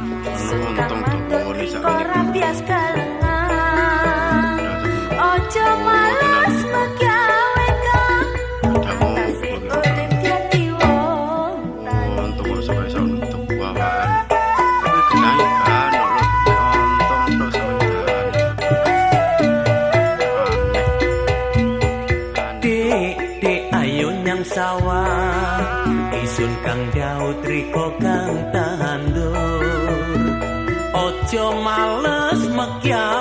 Isun Ono kang ontong mandor dawane riko sakmene kuwi. Rabias kelengan. Ojo males megawe kang Ada atase ngopo urip dadi wong tani. Ontong kok sampe iso tuku awan. Tapi genahe kan lho, ontong tok sampe kan. Aneh. Aneh. Dik, dik, ayo nyang sawah. Isun kang Daud riko kang tandur. Ojo males megawe.